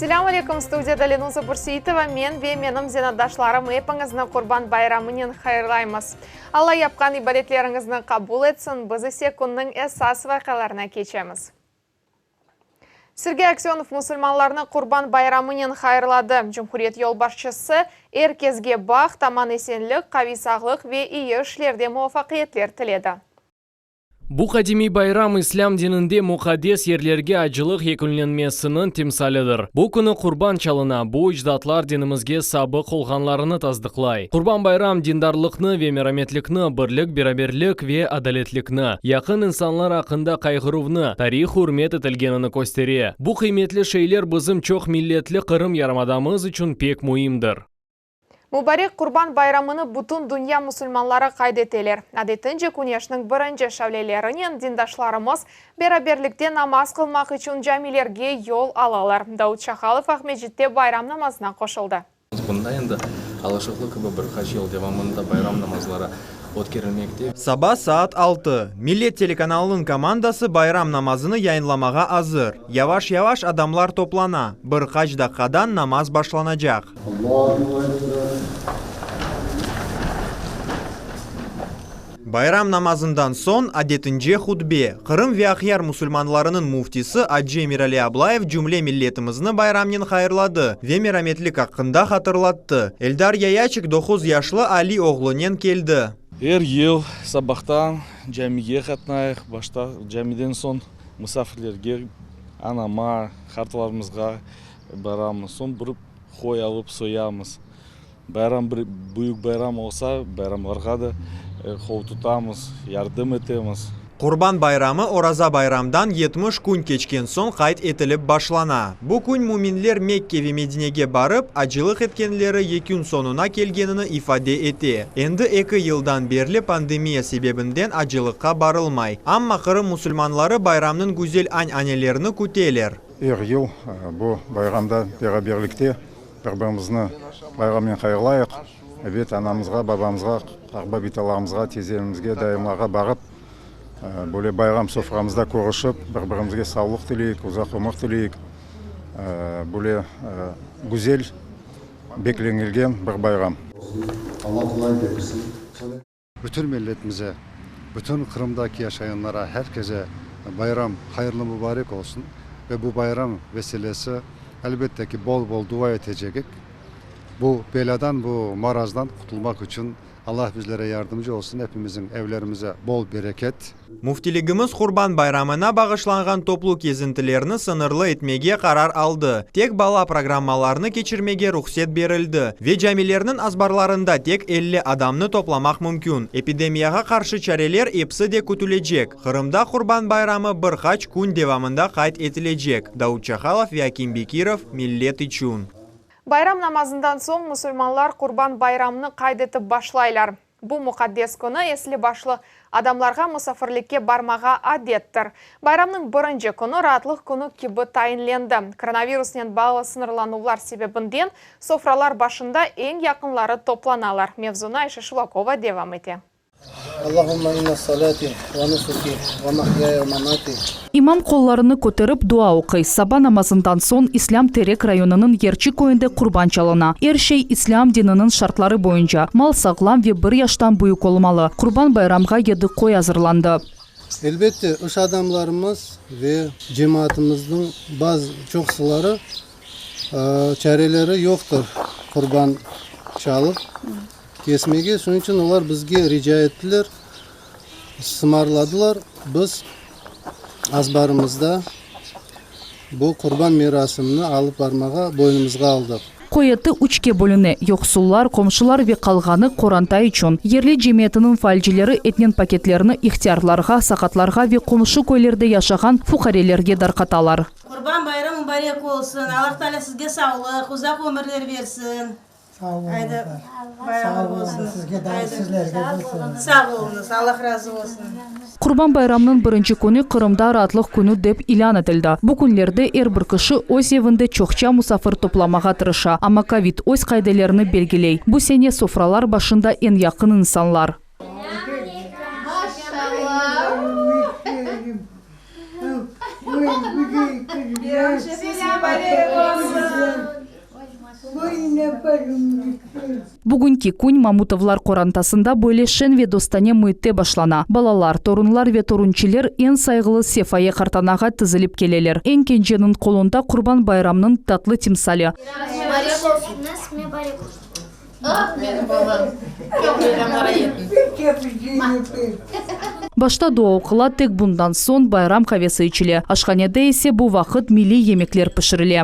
Selâm aleyküm, studiyada Lenuza Bürseitova, men ve menim zenaatdaşlarım epiñizni Qurban bayramınen hayırlaymız. Alla yapqan ibadetleriñizni qabul etsin, biz ise künniñ esas vaqialarına keçemiz. Sergey Aksönov musulmanlarnı Qurban bayramınen hayırladı. Cumhuriyet yolbaşçısı er kesge baht, aman-esenlik, qaviy sağlıq ve iyi işlerde muvafaqiyetler tiledi. Bu qadimiy bayram İslâm dininde muqaddes yerlerge acılıq yekünlenmesiniñ timsalidir. Bu künü qurban çalına, bu ecdatlar dinimizge sabıq olğanlarını tasdıqlay. Qurban bayram dindarlıqnı ve merametlikni, birlik-beraberlik ve adaletlikni, yaqın insanlar aqqında qayğıruvnı, tarih ürmet etilgenini köstere. Bu qıymetli şeyler bizim çoq milletli Qırım yarımadamız içün pek müimdir. Mubarek Qurban bayramını bütün dünya musulmanları qayd eteler. Adetince küneşniñ birinci şavlelerinen dindaşlarımız beraberlikte namaz qılmaq içün camilerge yol alalar. Daud Şahalov Aqmescitte bayram namazına qoşuldı. Bunda endi alışıqlı kibi bir qaç yıl devamında bayram namazları ötkerilmekte. Saba saat altı. Millet telekanalınıñ komandası bayram namazını yayınlamağa azır. Yavaş-yavaş adamlar toplana. Bir qaç daqqadan namaz başlanacaq. Bayram namazından soñ, adetince, hutbe. Qırım ve Aqyar musulmanlarınıñ müftisi acı Emirali Ablayev cümle milletimizni bayramnen hayırladı ve merametlik aqqında hatırlattı. Eldar Yayaçik doquz yaşlı Ali oğlunen keldi. Er yıl sabahtan camige qatnayıq, başta camiden soñ musafirlerge, anama, qartlarımızğa baramız, soñ bir qoy alıp soyamız. Bayram bir büyük bayram olsa, bayramlarğa da qol tutamız, yardım etemiz. Qurban bayramı Oraza bayramdan 70 kün keçken soñ qayd etilip başlana. Bu kün müminler Mekke ve Medinege barıp, acılıq etkenleri yekün soñuna kelgenini ifade ete. Endi eki yıldan berli pandemiya sebebinden acılıqqa barılmay. Amma Qırım musulmanları bayramnıñ güzel añ-anelerini küteler. Er yıl bu bayramda beraberlikte Bir-birimizni bayramnen hayırlayıq. Ebet, anamızğa, babamızğa, qartba-bitalarımızğa, teyzelerimizge, dayımlarğa barıp, böyle bayram soframızda körüşip, bir-birimizge savlıq tileyik, uzaq ömür tileyik. Böyle güzel beklenilgen bir bayram. Bütün milletimize, bütün Qırımdaki yaşayanlara, herkese bayram hayırlı mübarek olsun ve bu bayram vesilesi, elbette ki, bol-bol dua etecegik. Bu belâdan, bu marazdan qutulmaq içün Allah bizlere yardımcı olsun, epimizin evlerimize bol bereket. Müftiligimiz Qurban bayramına bağışlanğan toplu kezintilerni sıñırlı etmege qarar aldı, tek bala programmalarını keçirmege ruhset berildi ve camilerniñ azbarlarında tek 50 adamnı toplamaq mümkün. Epidemiyağa qarşı çareler episi de kütülecek. Qırımda Qurban bayramı bir qaç kün devamında qayd etilecek, Daud Çahalov ve Akim Bekirov, Millet içün. Bayram namazından soñ musulmanlar Qurban bayramını qayd etip başlaylar. Bu muqaddes künü esli-başlı adamlarğa musafirlikke barmağa adettir. Bayramnıñ birinci künü raatlıq künü kibi tayinlendi. Koronavirusnen bağlı sıñırlanuvlar sebebinden sofralar başında eñ yaqınları toplanalar. Mevzunı Ayşe Şulakova devam ete. Allahumma inna salati ve nusuki ve mahyaya ve mamati. İmam qollarını köterip dua oquy. Saba namazından soñ İslâm Terek rayonınıñ Yerçi köyünde qurban çalına. Er şey İslâm dininiñ şartları boyunca, mal sağlam ve bir yaştan büyük olmalı. Qurban bayramğa yedi qoy azırlandı. Elbette, iş adamlarımız ve cemaatımıznıñ bazı çoqsuları çareleri yoqtır qurban çalıp kesmege, şunıñ içün olar bizge rica ettiler. Sımarladılar, biz azbarımızda bu qurban merasimini alıp barmağa boynumızğa aldıq. Qoy eti üçke bölüne, yoqsullar, qomşular ve qalğanı qoranta içün. Yerli cemiyetiniñ faalcileri etnen paketlerni ihtiyarlarğa, saqatlarğa ve qomşu köylerde yaşağan fuqarelerge darqatalar. Qurban bayram mubarek olsun! Allah Taalâ sizge sağlıq, uzaq ömürler bersin! Sağ oluñızlar. Sağ oluñız, sizge de, sizlerge de. Sağ oluñız, Allah razı olsun. Qurban bayramnıñ birinci künü Qırımda raatlıq künü dep ilân etildi. Bu künlerde er bir kişi öz evinde çoqça musafir toplamağa tırışa, amma kovid öz qaidelerini belgiley. Bu sene sofralar başında eñ yaqın insanlar. Bugünki kün Mamutovlar qorantasında böyle şeñ ve dostane müitte başlana. Balalar, torunlar ve torunçiler eñ sayğılı Sefaye qartanağa tizilip keleler. Eñ kenceniñ qolunda Qurban bayramnıñ tatlı timsali. Başta dua oqula, tek bundan soñ bayram qavesi içile. Aşhanede ise bu vaqıt milliy yemekler pişirile.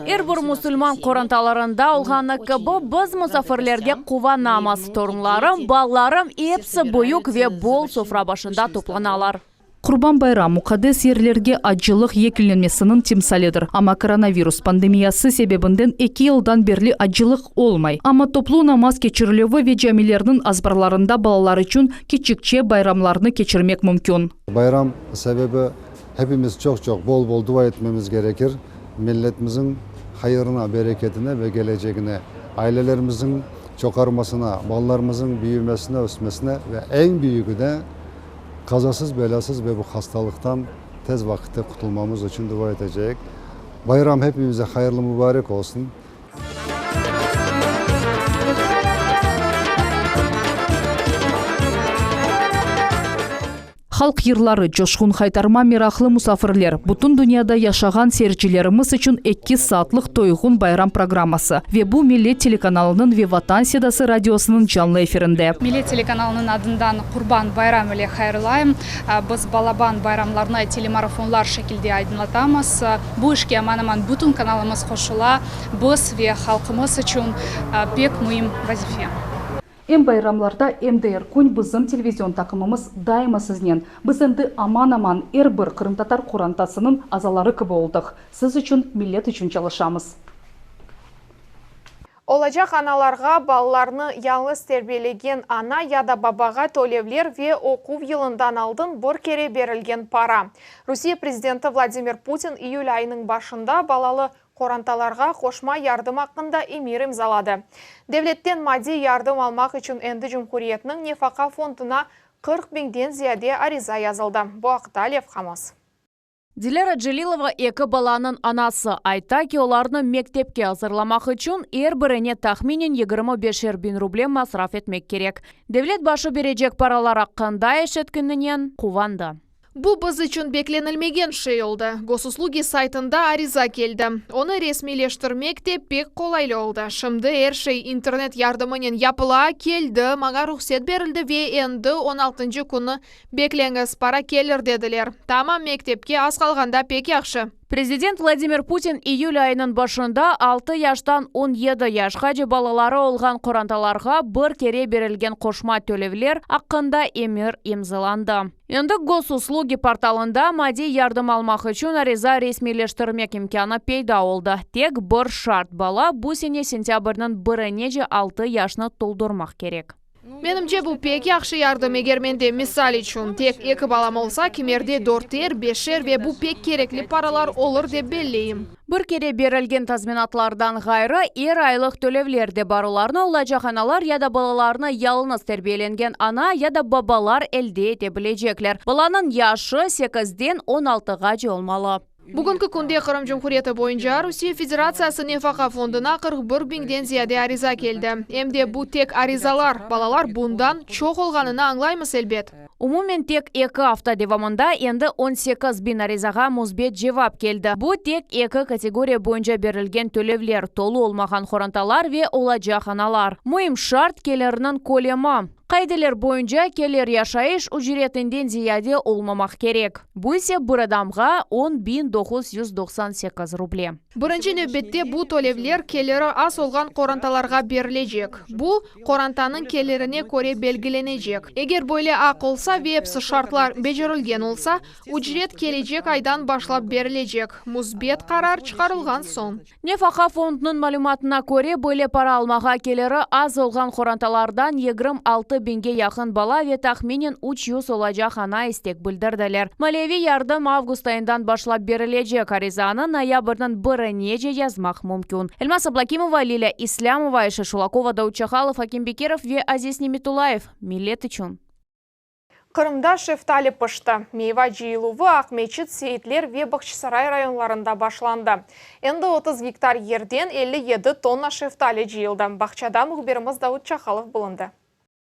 Er bir musulman qorantalarında olğanı kibi, biz musafirlerge quvanamız. Torunlarım, balalarım, episi büyük ve bol sofra başında toplanalar. Qurban bayram, muqaddes yerlerge acılıq yekünlenmesiniñ timsalidir. Amma koronavirus pandemiyası sebebinden eki yıldan berli acılıq olmay. Amma toplu namaz keçirilüvi ve camilerniñ azbarlarında balalar içün kiçikçe bayramlarnı keçirmek mümkün. Bayram sebebi hepimiz çoq-çoq, bol-bol dua etmemiz gerekir, milletimizin hayırına, bereketine ve gelecegine, ailelerimizin çoqarmasına, balalarımızın büyümesine, ösmesine ve eñ büyügi de, Qazasız, belâsız ve bu hastalıqtan tez vaqitte qutulmamız içün dua eteceyik. Bayram hepimize hayırlı mübarek olsun. Halq yırları, coşqun haytarma, meraqlı musafirler, bütün dünyada yaşağan seyircilerimiz içün eki saatlıq toyğun bayram programması. Ve bu Millet telekanalınıñ ve Vatan sedası radiosınıñ canlı efirinde. Millet telekanalınıñ adından Qurban bayram ile hayırlayım. Biz balaban bayramlarnı telemarafonlar şekilde aydınlatamız. Bu işke aman-aman bütün kanalımız qoşula. Biz ve halqımız içün pek müim vazife. Em bayramlarda, em de er kün bizim televizion taqımımız daima siznen. Biz endi aman-aman er bir qırımtatar qorantasınıñ azaları kibi oldıq. Siz içün, millet içün çalışamız. Olacaq analarğa, balalarnı yañğız terbiyelegen ana ya da babağa tölevler ve oquv yılından aldın bir kere berilgen para. Rusiye prezidenti Vladimir Putin iyül ayınıñ başında balalı qorantalarğa qoşma yardım aqqında emir imzaladı. Devletten maddiy yardım almaq içün endi cumhuriyetniñ nefaqa fonduna 40 biñden ziyade ariza yazıldı. Bu aqta levhamız. Dilâra Celilova eki balanıñ anası, ayta ki, olarnı mektepke azırlamaq içün er birine tahminen yigirmi beşer biñ ruble masraf etmek kerek. Devlet başı berecek paralar aqqında eşitkeninen quvandı. Bu biz içün beklenilmegen şey oldı. Gosuslugi saytında ariza keldi. Onı resmiyleştirmek de pek qolaylı oldı. Şimdi er şey internet yardımınen yapıla, keldi, maña ruhset berildi ve endi on altıncı künü Bekleñiz, para kelir, dediler. Tamam mektepke az qalğanda pek yahşı. Prezident Vladimir Putin iyül ayınıñ başında altı yaştan on yedi yaşqace balaları olğan qorantalarğa bir kere berilgen qoşma tölevler aqqında emir imzalandı. Endi Gosuslugi portalında maddiy yardım almaq içün ariza resmiyleştirmek imkânı peyda oldı. Tek bir şart, bala bu sene sentâbrniñ birinece altı yaşnı toldurmaq kerek. Menimce, bu pek yahşı yardım, eger mende, misal içün, tek eki balam olsa, kimerde dörter, beşer ve bu pek kerekli paralar olur, dep belleyim. Bir kere berilgen tazminatlardan ğayrı, er aylıq tölevler de bar, olarnı olacaq analar ya da balalarını yalıñız terbiyelengen ana ya da babalar elde ete bilecekler. Balanıñ yaşı sekizden on altığace olmalı. Bugünki künde Qırım Cumhuriyeti boyunca Rusiye Federatsiyası Nefaqa fonduna 41 biñden ziyade ariza keldi. Em de bu tek arizalar, balalar bundan çoq olğanını añlaymız, elbet. Umumen tek eki afta devamında endi 18 biñ arizağa müsbet cevap keldi. Bu tek eki kategoriya boyunca berilgen tölevler, tolu olmağan qorantalar ve olacaq analar. Müim şart, kelirniñ kölemi. Qaideler boyunca, kelir yaşayış ücretinden ziyade olmamaq kerek. Bu ise bir adamğa 10 998 ruble. Birinci nevbette bu tölevler keliri az olğan qorantalarğa berilecek. Bu, qorantanıñ kelirine köre belgilenecek. Eger böyle aq olsa ve episi şartlar becerilgen olsa, ücret kelecek aydan başlap berilecek, müsbet qarar çıqarılğan soñ. Nefaqa fondunıñ malümatına köre, böyle para almağa keliri az olğan qorantalardan 26 biñge yaqın bala ve tahminen 300 olacaq ana istek bildirdiler. Maliyeviy yardım avgust ayından başlap berilecek, arizanı noyabrniñ birinece yazmaq mümkün. Elmaz Ablâkimova, Lilâ İslâmova, Ayşe Şulakova, Davut Çahalov, Akim Bekirov ve Aziz Nemetullayev, Millet içün. Qırımda şeftali pişti. Meyva cıyıluvı Aqmeçit, Seyitler ve Bağçasaray rayonlarında başlandı. Endi 30 gektar yerden 57 tonna şeftali cıyıldı. Bağçada mühbirimiz Davut Çahalov bulundı.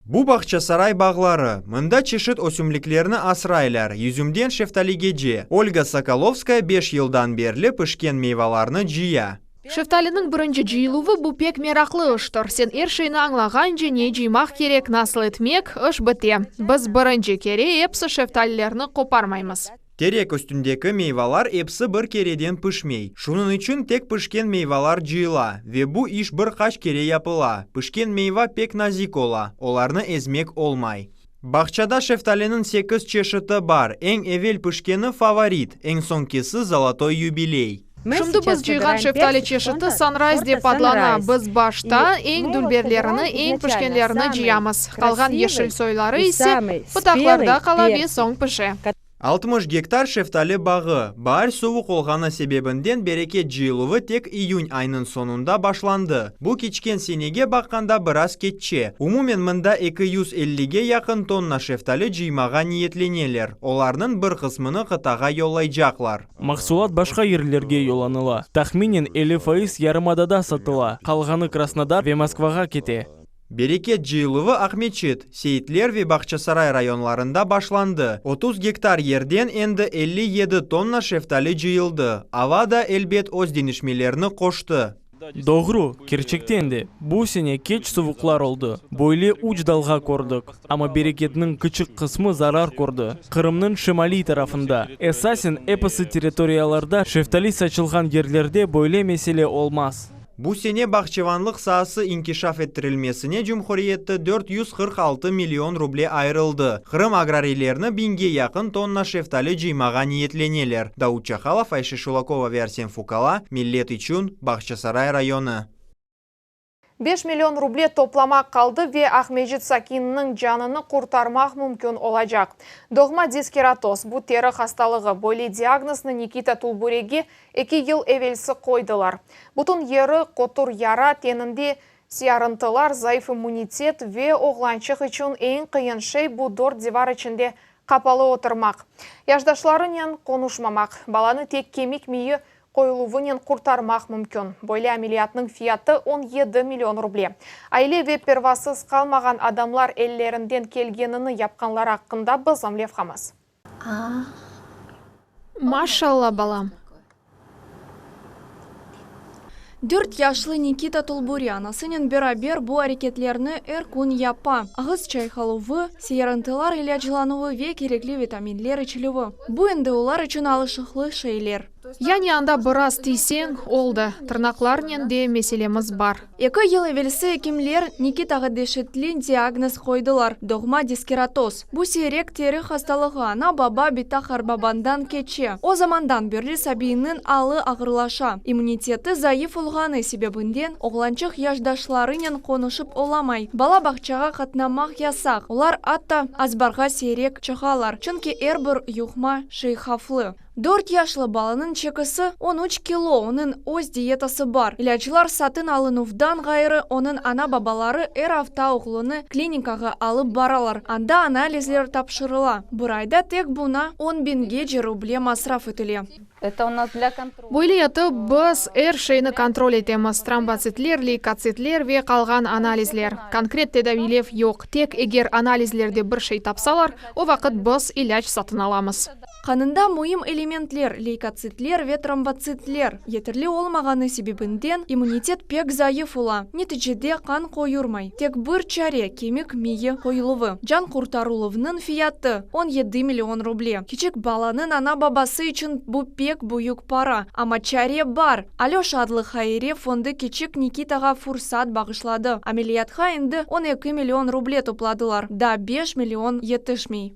Bu Bağçasaray bağları. Mında çeşit ösümliklerni asraylar, yüzümden şeftaligece. Olga Sokolovskaya beş yıldan berli pişken meyvalarnı cıya. Şeftaliniñ birinci cıyıluvı bu pek meraqlı iştir. Sen er şeyni añlağance, ne cıymaq kerek, nasıl etmek, iş bite. Biz birinci kere episi şeftalilerni qoparmaymız. Terek üstündeki meyvalar episi bir kereden pişmey. Şunıñ içün tek pişken meyvalar cıyıla ve bu iş bir qaç kere yapıla. Pişken meyva pek nazik ola, olarnı ezmek olmay. Bağçada şeftaliniñ sekiz çeşiti bar. Eñ evel pişkeni Favorit, eñ soñkisi Zolotoy yubiley. Şimdi biz cıyğan şeftali çeşiti Sanrayz dep adlana. Biz başta eñ dülberlerini, eñ pişkenlerini cıyamız. Qalğan yeşil soyları ise pıtaqlarda qala ve soñ pişe. 60 gektar şeftali bağı, baar suvuq olğanı sebebinden bereket cıyıluvı tek iyün aynıñ soñunda başlandı. Bu keçken senege baqqanda biraz keççe. Umumen mında 250-ge yaqın tonna şeftali cıymağa niyetleneler, olarnıñ bir qısmını qıtağa yollaycaqlar. Mahsulat başqa yerlerge yollanıla. Tahminen 50% yarımadada satıla, qalğanı Krasnodar ve Moskvağa kete. Bereket cıyıluvı Aqmeçit, Seyitler ve Bağçasaray rayonlarında başlandı. 30 gektar yerden endi 57 tonna şeftali cıyıldı. Ava da, elbet, öz deñişmelerini qoştı. Doğru, kerçekten de, bu sene keç suvuqlar oldı, böyle üç dalğa kördik, amma bereketniñ kiçik qısmı zarar kördi. Qırımnıñ şimaliy tarafında, esasen episi territoriyalarda şeftali saçılğan yerlerde böyle mesele olmaz. Bu sene bağçevanlıq saası inkişaf ettirilmesine cumhuriyette 446 million ruble ayırıldı. Qırım agrariylerini biñge yaqın tonna şeftali cıymağa niyetleneler. Davut Çahalov, Ayşe Şulakova ve Arsen Fukala, Millet içün, Bağçasaray rayonı. 5 million ruble toplamaq qaldı ve Aqmescit sakininiñ canını qurtarmaq mümkün olacaq. Doğma diskeratoz, bu teri hastalığı, böyle diagnoznı Nikita Tulburege eki yıl evelsi qoydılar. Bütün yeri qotur yara, teninde siyarıntılar, zayıf immunitet ve oğlançıq içün eñ qıyın şey bu dört divar içinde qapalı oturmaq, yaşdaşlarınen qonuşmamaq, balanı tek kemik miyi qoyuluvınen qurtarmaq mümkün. Böyle ameliyatnıñ fiyatı 17 million ruble. Aile ve pervasız qalmağan adamlar ellerinden kelgenini yapqanları aqqında bizim levhamız. Maşalla, balam! Dört yaşlı Nikita Tulburi anasınen beraber bu areketlerni er kün yapa, ağız çayqaluvı, siyarıntılar ilâclanuvı ve kerekli vitaminler içilüvi. Bu endi olar içün alışıqlı şeyler. Yani anda biraz tiyseñ, oldı. Tırnaqlarnen de meselemiz bar. Eki yıl evelsi ekimler Nikitağa deşetli diagnoz qoydılar, doğma diskeratoz. Bu siyrek teri hastalığı ana-baba, bita-qartbabandan keçe. O zamandan berli sabiyniñ alı ağırlaşa. İmmuniteti zayıf olğanı sebebinden oğlançıq yaşdaşlarınen qonuşıp olamay. Bala bağçağa qatnamaq yasaq, olar atta azbarğa siyrek çıqalar, çünki er bir yuqma şey havflı. Dört yaşlı balanıñ çekisi on üç kilo, onıñ öz diyetası bar. İlâclar satın alınuvdan ğayrı, onıñ ana-babaları er afta oğlunı klinikağa alıp baralar, anda analizler tapşırıla. Bir ayda tek buña on biñgece ruble masraf etile. Böyle etip, biz er şeyni kontrol etemiz, trombotsitler, leykotsitler ve qalğan analizler. Konkret tedaviylev yoq, tek eger analizlerde bir şey tapsalar, o vaqıt biz ilâc satın alamız. Qanında müim elementler, leykotsitler ve trombotsitler, yeterli olmağanı sebebinden immunitet pek zayıf ola, neticede qan qoyurmay. Tek bir çare, kemik miyi qoyuluvı. Can qurtarıluvnıñ fiyatı, 17 million ruble. Kiçik balanıñ ana-babası içün bu pek büyük para. Amma çare bar! Alöşa adlı hayriye fondı kiçik Nikitağa fursat bağışladı. Ameliyatqa endi 12 million ruble topladılar, daa beş million yetişmey.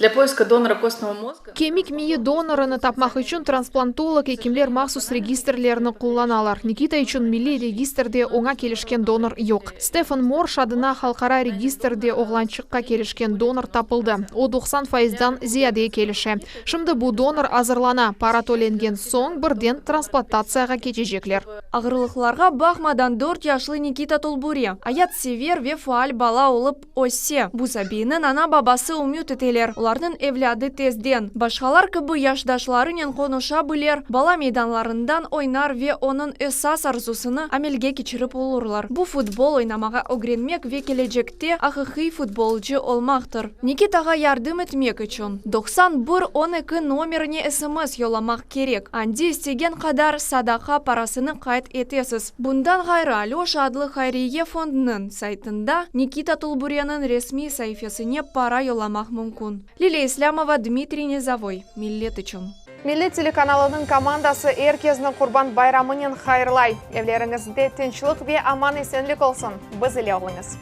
Для поиска донора костного мозга. Kemik miyi donorını tapmaq içün transplantolog ekimler mahsus registrlerni qullanalar. Nikita içün milliy registrde oña kelişken donor yoq. Stefan Morş adına halqara registrde oğlançıqqa kelişken donor tapıldı. O, 90 faizdan ziyade kelişe. Şimdi bu donor azırlana, para tölengen soñ birden transplantatsiyağa keçecekler. Ağırlıqlarğa baqmadan dört yaşlı Nikita Tulbure, ayatsever ve faal bala olıp öse. Bu sabiyniñ ana-babası ümüt eteler, olarnıñ evlâdı tezden, başqalar kibi yaşdaşlarınen qonuşa biler, bala meydanlarından oynar ve onıñ esas arzusını amelge keçirip olurlar, bu futbol oynamağa ögrenmek ve kelecekte aqiqiy futbolcı olmaqtır. Nikitağa yardım etmek içün, 91 12 nomerine sms yollamaq kerek, ande istegen qadar sadaqa parasını qayd etesiz. Bundan ğayrı, Alöşa adlı hayriye fondnıñ saytında Nikita Tulbureniñ resmiy saifesine para yollamaq mümkün. Liliya İslâmova, Dmitriy Nizovoy, Millet içün. Millet telekanalınıñ komandası er kesni Qurban bayramınen hayırlay. Evleriñizde tınçlıq ve aman-esenlik olsun. Biz ile oluñız.